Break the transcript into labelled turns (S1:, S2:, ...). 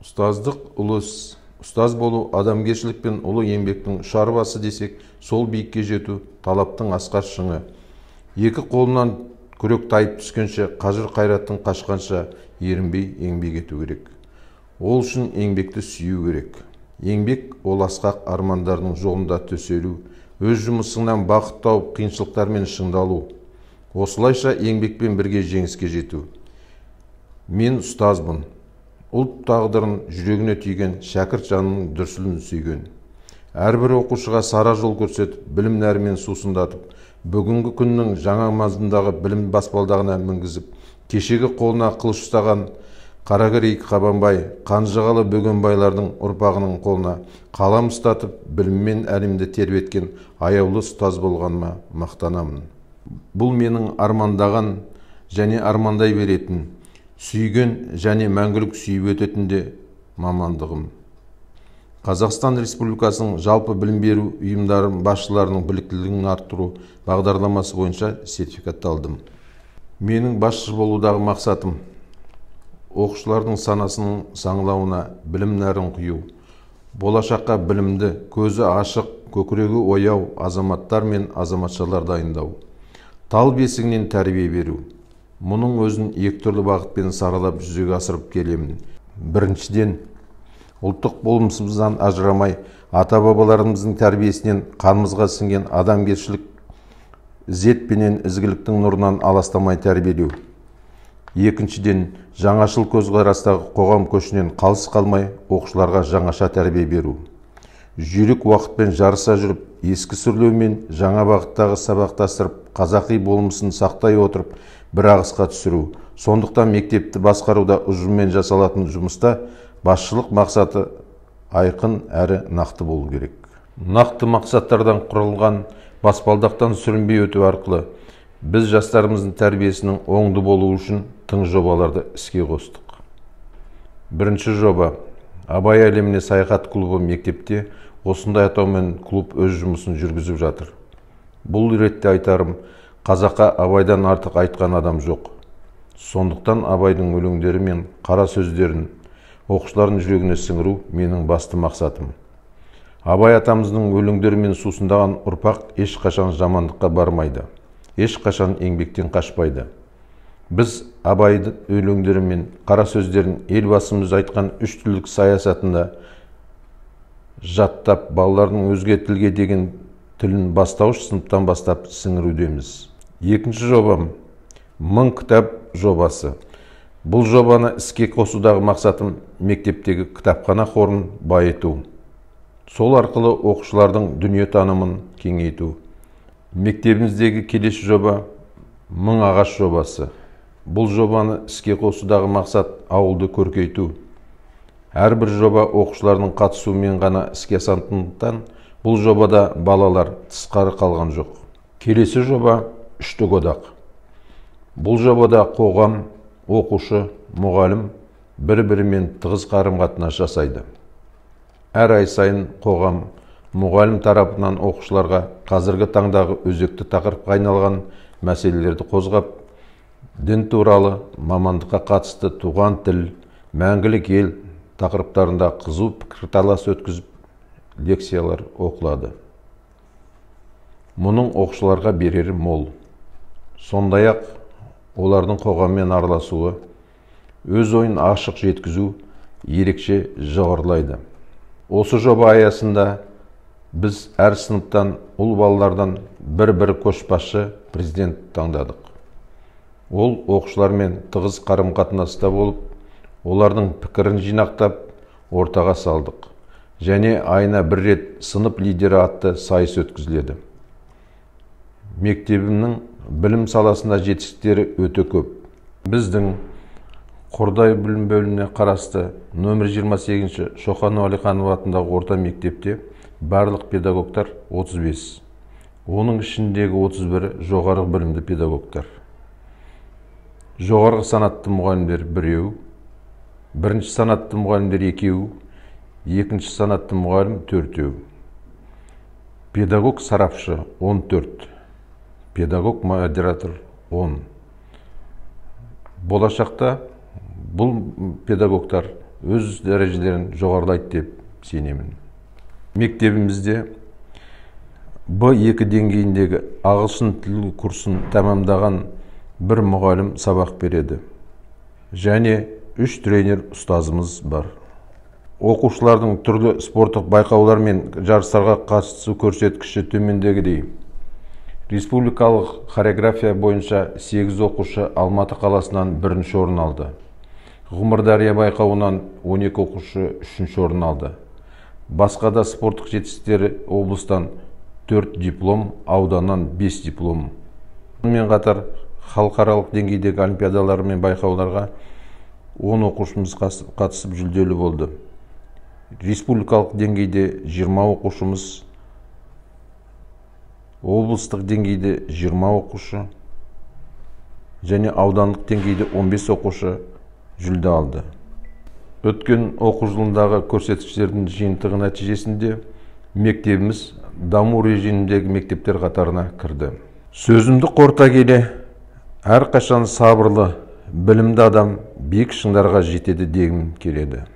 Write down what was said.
S1: Ұстаздық ұлы іс. Ұстаз болу адамгершілік пен ұлы еңбектің ұшар басы десек, сол биікке жету талаптың асқар шыңы. Екі қолынан күрек тайып түскенше, қажыр қайраттың қашқанша ерінбей еңбек ету керек. Ол үшін еңбекті сүю керек. Еңбек ол асқақ армандардың жолында төселу, өз жұмысыңнан бақыт тауып, қиыншылықтармен шыңдалу. Осылайша еңбекпен бірге жеңіске жету. Мен ұстазбын. Ұлт тағдырын жүрегіне түйген, шәкірт жанының дүрсілін сүйген. Әрбір оқушыға сара жол көрсетіп, білім нәрімен сусындатып, бүгінгі күннің жаңа мазмұндағы білім баспалдағына мінгізіп, кешегі қолына қылыш ұстаған Қаракерей Қабанбай, Қанжығалы Бөгенбайлардың ұрпағының қолына қалам ұстатып, біліммен әлемді тербеткен аяулы ұстаз болғаныма мақтанамын. Бұл менің армандаған және армандай беретін, сүйген және мәңгілік сүйіп өтетін де мамандығым. Қазақстан Республикасының жалпы білім беру ұйымдары басшыларының біліктілігін арттыру бағдарламасы бойынша сертификатталдым. Менің басшы болудағы мақсатым оқушылардың санасының саңлауына білім нәрін құю, болашаққа білімді, көзі ашық, көкірегі ояу азаматтар мен азаматшалар дайындау, тал бесігінен тәрбие беру. Мұның өзін екі түрлі бағытпен саралап жүзеге асырып келемін. Біріншіден, ұлттық болмысымыздан ажырамай, ата-бабаларымыздың тәрбиесінен қанымызға сіңген адамгершілік ізет пенен ізгіліктің нұрынан аластамай тәрбиелеу. Екіншіден, жаңашыл көзқарастағы қоғам көшінен қалыс қалмай, оқушыларға жаңаша тәрбие беру. Жүйрік уақытпен жарыса жүріп, ескі сүрлеумен жаңа бағыттағы сабақтастырып, қазақи болмысын сақтай отырып, бір ағысқа түсіру. Сондықтан мектепті басқаруда ұжыммен жасалатын жұмыста басшылық мақсаты айқын әрі нақты болу керек. Нақты мақсаттардан құрылған баспалдақтан сүрінбей өту арқылы біз жастарымыздың тәрбиесінің оңды болуы үшін тың жобаларды іске қостық. Бірінші жоба Абай әлеміне саяхат клубы мектепте осындай атаумен клуб өз жұмысын жүргізіп жатыр. Бұл ретте айтарым, қазаққа Абайдан артық айтқан адам жоқ. Сондықтан Абайдың өлеңдері мен қара сөздерін оқушылардың жүрегіне сіңіру менің басты мақсатым. Абай атамыздың өлеңдерімен сусындаған ұрпақ ешқашан жамандыққа бармайды, ешқашан еңбектен қашпайды. Біз Абайдың өлеңдері мен қара сөздерін елбасымыз айтқан үш тілдік саясатында жаттап, балалардың өзге тілге деген тілін бастауыш сыныптан бастап сіңірудеміз. Екінші жобам 1000 кітап жобасы. Бұл жобаны іске қосудағы мақсатым мектептегі кітапхана қорын байыту. Сол арқылы оқушылардың дүниетанымын кеңейту. Мектебіміздегі келесі жоба 1000 ағаш жобасы. Бұл жобаны іске қосудағы мақсат ауылды көркейту. Әрбір жоба оқушылардың қатысуымен ғана іске асатындықтан бұл жобада балалар тысқары қалған жоқ. Келесі жоба үштік одақ. Бұл жобада қоғам, оқушы, мұғалім бір-бірімен тығыз қарым-қатынас жасайды. Әр ай сайын қоғам, мұғалім тарапынан оқушыларға қазіргі таңдағы өзекті тақырыпқа айналған мәселелерді қозғап, дін туралы, мамандыққа қатысты туған тіл, мәңгілік ел тақырыптарында қызу пікірталас өткізіп, лекциялар оқылады. Мұның оқушыларға берері мол. Сондай-ақ олардың қоғаммен араласуы, өз ойын ашық жеткізу ерекше жоғарылайды. Осы жоба аясында біз әр сыныптан ұл балалардан бір-бір көшбасшы президент таңдадық. Ол оқушылармен тығыз қарым-қатынаста болып, олардың пікірін жинақтап, ортаға салдық. Және айына бір рет сынып лидері атты сайыс өткізіледі. Мектебімнің білім саласында жетістіктері өте көп. Біздің Қордай білім бөліміне қарасты нөмір 28-ші Шоқан Уәлиханов атындағы орта мектепте барлық педагогтар 35. Оның ішіндегі 31 жоғарғы білімді педагогтар. Жоғарғы санатты мұғалімдер 1, бірінші санатты мұғалімдер 2, екінші санатты мұғалім 4. Педагог сарапшы 14, педагог модератор 10. Болашақта бұл педагогтар өз дәрежелерін жоғарылайды деп сенемін. Мектебімізде Б2 деңгейіндегі ағылшын тілі курсын тәмамдаған бір мұғалім сабақ береді. Және 3 тренер ұстазымыз бар. Оқушылардың түрлі спорттық байқаулар мен жарыстарға қатысу көрсеткіші төмендегідей. Республикалық хореография бойынша 8 оқушы Алматы қаласынан 1-ші орын алды. Ғұмырдария байқауынан 12 оқушы 3-ші орын алды. Басқа да спорттық жетістіктері облыстан 4 диплом, ауданнан 5 диплом. Сонымен қатар халықаралық деңгейдегі олимпиадалар мен байқауларға 10 оқушымыз қатысып жүлделі болды. Республикалық деңгейде 20 оқушымыз, облыстық деңгейде 20 оқушы және аудандық деңгейде 15 оқушы жүлде алды. Өткен оқу жылындағы көрсеткіштердің жиынтығы нәтижесінде мектебіміз даму режиміндегі мектептер қатарына кірді. Сөзімді қорыта келе, әрқашан сабырлы, білімді адам биік шыңдарға жетеді дегім келеді.